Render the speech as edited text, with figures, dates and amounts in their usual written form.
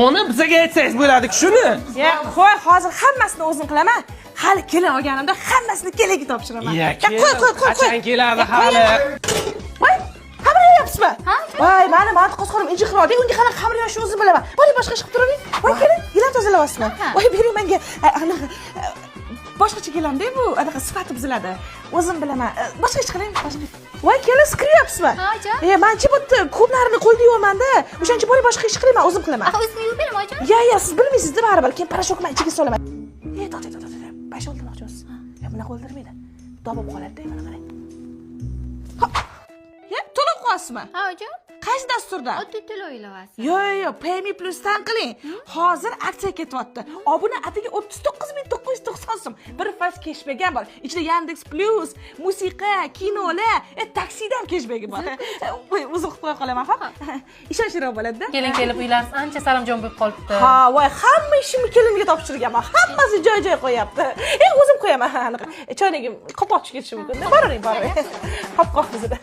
Uni bizaga aytsangiz bo'ladi shuni. Ya, qo'y, hozir hammasini o'zim qilaman. Hali kelin olganimda hammasini kelinga topshiraman. Ya, Ya, qo'y, qo'y, qo'y, qo'y. Qachon keladi Ya, qo'y. hali? Voy, xamir yoyapsizmi? Ha. Voy, mani manti qozxonim injiqroqda, unga qanaqa xamir yoyishni o'zim bilaman. Boring, boshqa ish qilib turavering. Voy, kelin, gilam tozalayapsizmi? Ha. Voy, bering menga. Anaqa boshqacha gilamda bu, anaqa sifati buziladi. O'zim bilaman. Boshqa ish qiling, boshqa. Voy, kelin, sikiryapsizmi? Ha, oyijon. E, manchi bu yerda ko'plarini qo'lda yuvaman-da. O'shaning uchun boring, boshqa ish qiling, men o'zim qilaman. Axir o'zim yuvib beraman, oyijon. Ya, siz bilmaysiz-da baribir. Keyin порошок ni ichiga solaman. E, to'xta, to'xta, to'xta. Pasha o'ldirmoqchimisiz? Ya, bunaqa o'ldirmaydi. Dog' bo'lib qoladi-da, mana qarang. Hop. Ya, to'lov qilyapsizmi? Ha, oyijon. Qaysi dasturda? Oddiy to'lov ilovasi. Yo'q, yo'q, Payme Plus'dan qiling. Hozir aksiya ketyapti. Obuna atigi 39 990 so'm. 1% keshbek ham bor. Ichida Yandex Plus, musiqa, kinolar, taksida ham keshbeki bor. Voy, o'zim qilib qo'ya qolaman, hop. Ishonchliroq bo'ladi-da. Kelin kelib uylaringiz ancha saramjon bo'lib qolibdi. Ha, voy, hamma ishimni kelinga topshirganman. Hammasi joy-joy qo'yapti. O'zim qo'yaman, anaqa. Choynagim qopoq tushib ketishi mumkin. Boravering, boravering. Qop-qop bizda.